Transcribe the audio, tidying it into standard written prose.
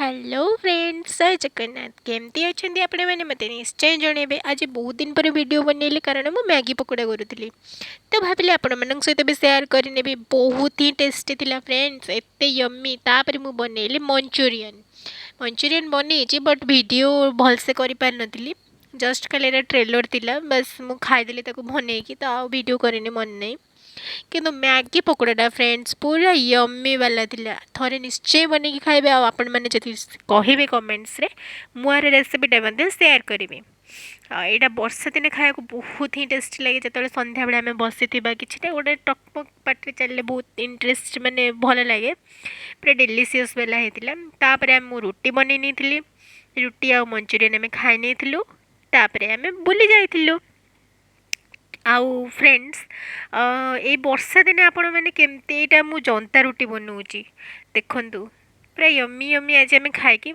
Hello friends, ଜୟ ଜଗନ୍ନାଥ। କେମିତି ଅଛନ୍ତି ଆପଣମାନେ, ମୋତେ ନିଶ୍ଚୟ ଜଣାଇବେ। ଆଜି ବହୁତ ଦିନ ପରେ ଭିଡ଼ିଓ ବନେଇଲି, କାରଣ ମୁଁ ମ୍ୟାଗି ପକୋଡ଼ା କରୁଥିଲି ତ ଭାବିଲି ଆପଣମାନଙ୍କ ସହିତ ବି ସେୟାର କରିନେବି। ବହୁତ ହିଁ ଟେଷ୍ଟି ଥିଲା ଫ୍ରେଣ୍ଡସ୍, ଏତେ ୟମି। ତାପରେ ମୁଁ ବନେଇଲି ମଞ୍ଚୁରିଆନ୍। ମଞ୍ଚୁରିଆନ୍ ବନେଇଛି, ବଟ୍ ଭିଡ଼ିଓ ଭଲସେ କରିପାରିନଥିଲି। ଜଷ୍ଟ ଖାଲି ଏଇଟା ଟ୍ରେଲର୍ ଥିଲା, ବାସ୍। ମୁଁ ଖାଇଦେଲି ତାକୁ ବନେଇକି, ତ ଆଉ ଭିଡ଼ିଓ କରିନି, ମନେ ନାହିଁ। କିନ୍ତୁ ମ୍ୟାଗି ପକୋଡ଼ାଟା ଫ୍ରେଣ୍ଡସ୍ ପୁରା ୟମି ବାଲା ଥିଲା। ଥରେ ନିଶ୍ଚୟ ବନେଇକି ଖାଇବେ ଆଉ ଆପଣମାନେ ଯଦି କହିବେ କମେଣ୍ଟସରେ, ମୁଁ ଆର ରେସିପିଟା ମଧ୍ୟ ସେୟାର କରିବି। ଆଉ ଏଇଟା ବର୍ଷା ଦିନେ ଖାଇବାକୁ ବହୁତ ହିଁ ଟେଷ୍ଟି ଲାଗେ। ଯେତେବେଳେ ସନ୍ଧ୍ୟାବେଳେ ଆମେ ବସିଥିବା, କିଛିଟା ଗୋଟେ ଟକମକ୍ ପାଟିରେ ଚାଲିଲେ ବହୁତ ଇଣ୍ଟରେଷ୍ଟ, ମାନେ ଭଲ ଲାଗେ। ପୁରା ଡେଲିସିୟସ୍ ବାଲା ହେଇଥିଲା। ତାପରେ ଆମେ ମୁଁ ରୁଟି ବନେଇ ନେଇଥିଲି। ରୁଟି ଆଉ ମଞ୍ଚୁରିଆନ୍ ଆମେ ଖାଇ ନେଇଥିଲୁ। ତାପରେ ଆମେ ବୁଲି ଯାଇଥିଲୁ। ଆଉ ଫ୍ରେଣ୍ଡସ୍, ଏଇ ବର୍ଷା ଦିନେ ଆପଣମାନେ କେମିତି, ଏଇଟା ମୁଁ ଜନ୍ତା ରୁଟି ବନଉଛି ଦେଖନ୍ତୁ। ପୁରା ୟମି ୟମି ଆଜି ଆମେ ଖାଇକି